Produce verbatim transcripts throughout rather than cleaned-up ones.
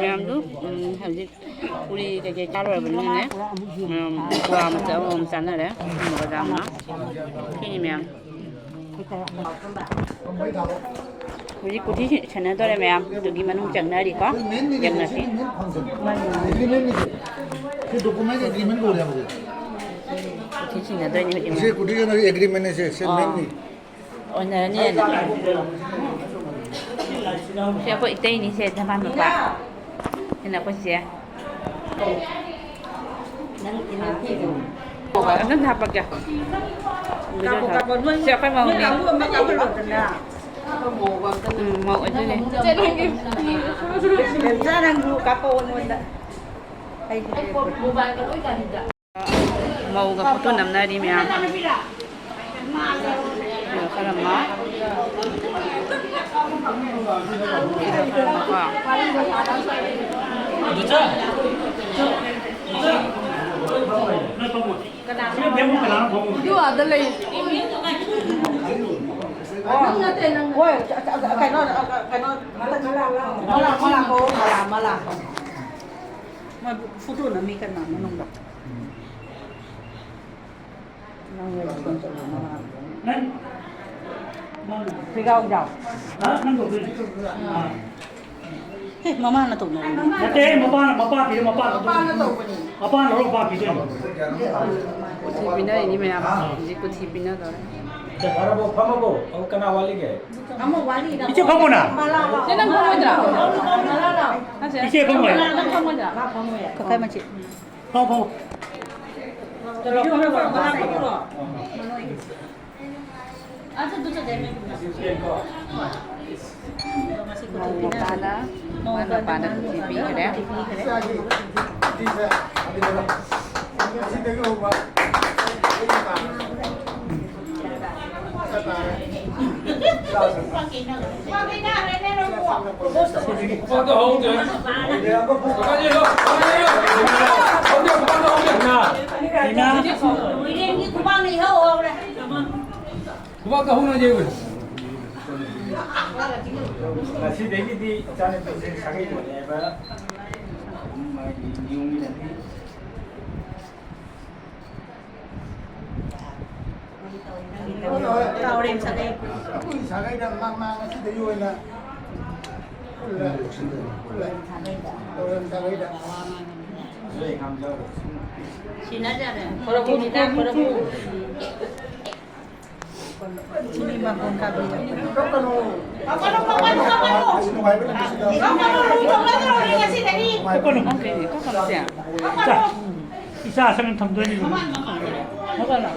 ꯃꯌꯥꯝꯗꯨ, ꯎꯝ, ꯍꯧꯖꯤꯛ ꯄꯨꯔꯤ ꯀꯩꯀꯩ ꯆꯥ ꯂꯣꯏꯔꯕꯅꯤꯅꯅꯦ, ꯎꯝ, ꯕꯣꯔꯥ ꯃꯆꯥ ꯑꯃꯃꯝ ꯆꯥꯅꯔꯦ꯫ ꯕꯣꯔꯥ ꯑꯃ꯫ ꯁꯤꯅꯤ ꯃꯌꯥꯝ꯫ ꯍꯧꯖꯤꯛ ꯀꯨꯊꯤ ꯁꯦꯟꯅꯗꯣꯔꯦ ꯃꯌꯥꯝ, ꯑꯗꯨꯒꯤ ꯃꯅꯨꯡ ꯆꯪꯅꯔꯤꯀꯣ꯫ ꯌꯦꯡꯅꯁꯤ꯫ ꯑꯦꯒ꯭ꯔꯤꯃꯦꯟꯅꯤ ꯁꯤ꯫ ꯁꯤ ꯗꯣꯀꯨꯃꯦꯟ ꯑꯦꯒ꯭ꯔꯤꯃꯦꯟ ꯀꯧꯔꯦ ꯍꯥꯏꯕꯁꯦ꯫ ꯀꯨꯊꯤ ꯁꯤꯟꯅꯗꯣꯏꯅꯤ ꯍꯧꯖꯤꯛ꯫ ꯁꯤ ꯀꯨꯊꯤ ꯁꯤꯟꯅꯕꯒꯤ ꯑꯦꯒ꯭ꯔꯤꯃꯦꯟꯅꯤ ꯁꯦ, ꯁꯦ ꯑꯥ꯫ ꯃꯦꯟꯅꯤ꯫ ꯑꯣꯏꯅꯔꯅꯤꯅ꯫ ꯁꯤ ꯑꯩꯈꯣꯏ ꯏꯇꯩꯅꯤꯁꯦ, ꯙꯃꯥꯟ ꯃꯄꯥ꯫ ꯁꯤꯅ ꯑꯩꯈꯣꯏ ꯆꯦ꯫ ꯑꯗꯨꯝ ꯍꯥꯞꯄꯛꯀꯦ꯫ ꯀꯥꯞꯄꯣ, ꯀꯥꯞꯄꯣ꯫ ꯅꯣꯏ, ꯁꯤ ꯑꯩꯈꯣꯏ ꯅꯣꯏ ꯃꯧꯅꯦ꯫ ꯀꯥꯡꯕꯨ ꯑꯃ ꯀꯥꯞꯍꯜꯂꯣꯗꯅ꯫ ꯎꯝ, ꯃꯧ ꯑꯗꯨꯅꯦ꯫ ꯆꯦ, ꯅꯪꯒꯤ ꯐꯤ꯫ ꯆꯦ, ꯅꯪꯁꯨ ꯀꯥꯞꯄꯛꯑꯣ ꯑꯩꯉꯣꯟꯗ꯫ ꯑꯩ ꯃꯣꯕꯥꯏꯜꯒ ꯂꯣꯏ ꯀꯥꯟꯗ꯫ ꯃꯧꯒ ꯐꯣꯇꯣ ꯅꯝꯅꯔꯤ ꯃꯌꯥꯝ꯫ ꯈꯔ ꯑꯃ꯫ ꯈꯔ ꯑꯃꯀꯣ꯫ ꯑꯗꯨ ꯑꯥꯗ ꯂꯩ꯫ ꯍꯣꯏ, ꯀꯩꯅꯣ, ꯀꯩꯅꯣ, ꯃꯂꯥ, ꯃꯂꯥ, ꯃꯂꯥ꯫ ꯃꯣꯏ ꯐꯣꯇꯣ ꯅꯝꯃꯤ ꯀꯅꯥ ꯃꯅꯨꯡꯗ? ꯅꯪ ꯂꯩ ꯐꯣꯟ ꯇꯧꯔꯣ, ꯃꯃꯥ꯫ ꯅꯪ, ꯅꯪ, ꯐꯤꯒꯥꯎ ꯌꯥꯎ꯫ ꯍꯥ? ꯅꯪ ꯇꯧꯗꯣꯏꯅꯤ꯫ ꯑꯥ꯫ ꯑꯦ, ꯃꯃꯥꯅ ꯇꯧꯅꯕꯅꯤ꯫ ꯅꯠꯇꯦ, ꯃꯄꯥꯅ, ꯃꯄꯥ ꯄꯤꯔꯦ, ꯃꯄꯥꯅ ꯇꯧꯗꯣꯏꯅꯤ꯫ ꯃꯄꯥꯅ ꯇꯧꯕꯅꯤ꯫ ꯃꯄꯥꯅ ꯂꯧꯔ ꯃꯄꯥ ꯄꯤꯗꯣꯏꯅꯤ꯫ ꯀꯨꯊꯤ ꯄꯤꯅꯔꯤꯅꯤ ꯃꯌꯥꯝ꯫ ꯍꯧꯖꯤꯛ ꯀꯨꯊꯤ ꯄꯤꯅꯗꯧꯔꯦ꯫ ꯐꯔꯕꯣ, ꯐꯝꯃꯕꯣ? ꯑꯃꯨꯛ ꯀꯅꯥ ꯋꯥꯠꯂꯤꯒꯦ? ꯑꯃ ꯋꯥꯠꯂꯤ꯫ ꯏꯆꯦ ꯐꯝꯃꯣꯅ꯫ ꯃꯂꯥ ꯂꯥꯎ꯫ ꯏꯆꯦ ꯅꯪ ꯐꯝꯃꯣꯏꯗ꯭ꯔꯥ? ꯃꯂꯥ ꯂꯥꯎ꯫ ꯅꯠꯇꯦ꯫ ꯏꯆꯦ ꯐꯝꯃꯣꯏ꯫ ꯅꯪ ꯐꯝꯃꯣꯏꯗ꯭ꯔꯥ? ꯃꯥ ꯐꯝꯃꯣꯏ꯫ ꯀꯀꯥꯏ ꯃꯆꯦ꯫ ꯐꯝꯃꯣ, ꯐꯝꯃꯣ꯫ ꯃꯧ ꯃꯄꯥꯅ ꯀꯨꯊꯤ ꯄꯤꯈ꯭ꯔꯦ꯫ ꯈꯨꯕꯥꯛꯇ ꯍꯧꯅ ꯌꯩꯕ꯫ ꯉꯁꯤꯗꯒꯤꯗꯤ ꯏꯆꯥꯅꯨꯄꯤꯁꯦ ꯁꯥꯒꯩ ꯑꯣꯏꯔꯦ ꯍꯥꯏꯕ ꯃꯥꯒꯤ ꯅꯤꯌꯣꯝꯒꯤꯅꯗꯤ꯫ ꯇꯧꯔꯦ, ꯁꯥꯒꯩ꯫ ꯑꯩꯈꯣꯏ ꯁꯥꯒꯩꯗ ꯃꯥ, ꯃꯥ ꯉꯁꯤꯗꯒꯤ ꯑꯣꯏꯅ ꯄꯨꯜꯂꯦ꯫ ꯄꯨꯜꯂꯦ꯫ ꯇꯧꯔꯦ, ꯁꯥꯒꯩꯗ꯫ ꯁꯤꯟꯅꯖꯔꯦ꯫ ꯈꯣꯏꯔꯝꯕꯨ, ꯈꯣꯏꯔꯝꯕꯨ꯫ ꯆꯤꯅꯤ ꯃꯥꯡꯒꯣꯟ ꯀꯥꯕꯤꯔꯛꯄꯅꯤ꯫ ꯀꯛꯀꯅꯨ, ꯀꯛꯀꯅꯨ, ꯀꯛꯀꯅꯨ꯫ ꯀꯛꯀꯅꯨ, ꯀꯛꯀꯅꯨ, ꯁꯦ꯫ ꯏꯆꯥ, ꯏꯆꯥ ꯑꯁꯪ ꯊꯝꯗꯣꯏꯅꯤ꯫ ꯀꯛꯀꯅꯨ꯫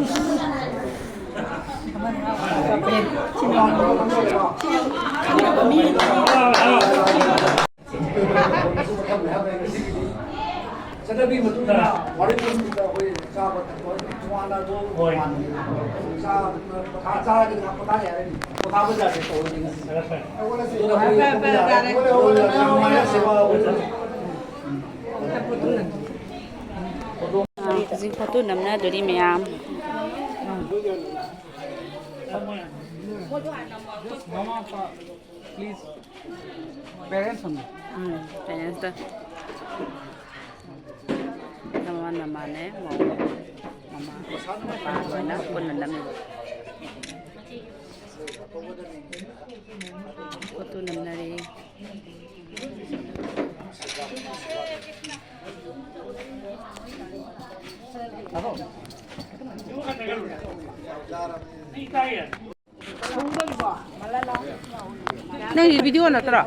ꯆꯠꯅꯕꯤ ꯃꯇꯨꯡ ꯏꯟꯅ ꯋꯥꯔꯦꯡ ꯃꯅꯨꯡꯗ ꯑꯩꯈꯣꯏ ꯆꯥꯕ ꯊꯛꯄ ꯇꯣꯉꯥꯟꯅ ꯑꯗꯨ ꯍꯣꯏ꯫ ꯇꯣꯉꯥꯟꯕꯅꯦ꯫ ꯆꯥꯕ ꯄꯣꯊꯥ-, ꯆꯥꯔꯒꯗꯤ ꯉꯥꯏꯍꯥꯛ ꯄꯣꯊꯥ ꯌꯥꯔꯦ꯫ ꯄꯣꯊꯥꯕ ꯖꯥꯠꯁꯦ ꯇꯧꯔꯗꯤ ꯉꯁꯤ꯫ ꯐꯔꯦ, ꯐꯔꯦ꯫ ꯑꯗꯨꯅ ꯑꯩꯈꯣꯏ ꯐꯔꯦ, ꯐꯔꯦ, ꯌꯥꯔꯦ꯫ ꯌꯥꯝ ꯅꯨꯡꯉꯥꯏꯅ ꯁꯦꯕꯥ ꯑꯣꯏꯅ꯫ ꯑꯥ, ꯍꯧꯖꯤꯛ ꯐꯣꯇꯣ ꯅꯝꯅꯗꯣꯔꯤ ꯃꯌꯥꯝ꯫ ꯃꯃꯥ ꯃꯄꯥ, please, parents ꯑꯃ꯫ ꯎꯝ, parents ꯇ꯫ ꯅꯃꯥ ꯅꯃꯥꯅꯦ, ꯃꯧ, ꯃꯃꯥ, ꯃꯄꯥ ꯂꯣꯏꯅ ꯄꯨꯟꯅ ꯅꯝꯃꯤꯕ꯫ ꯐꯣꯇꯣ ꯅꯝꯅꯔꯤ꯫ ꯅꯪꯒꯤ video ꯅꯠꯇ꯭ꯔꯣ?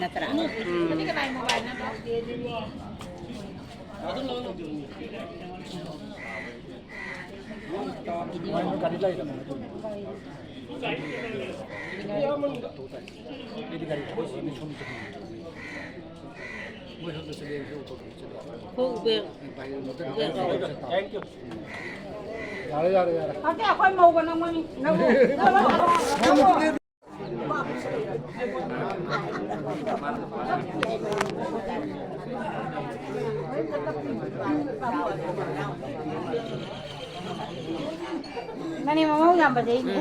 ꯅꯠꯇ꯭ꯔꯥ? ꯎꯝ꯫ ꯌꯥꯔꯦ, ꯌꯥꯔꯦ, ꯌꯥꯔꯦ꯫ ꯑꯗꯩ ꯑꯩꯈꯣꯏ ꯃꯧꯒ ꯅꯪꯉꯣꯟ-, ꯅꯪꯉꯣꯟ-, ꯅꯪꯅꯦ ꯃꯃꯧ ꯌꯥꯝꯕꯁꯦ ꯑꯩꯅꯦ꯫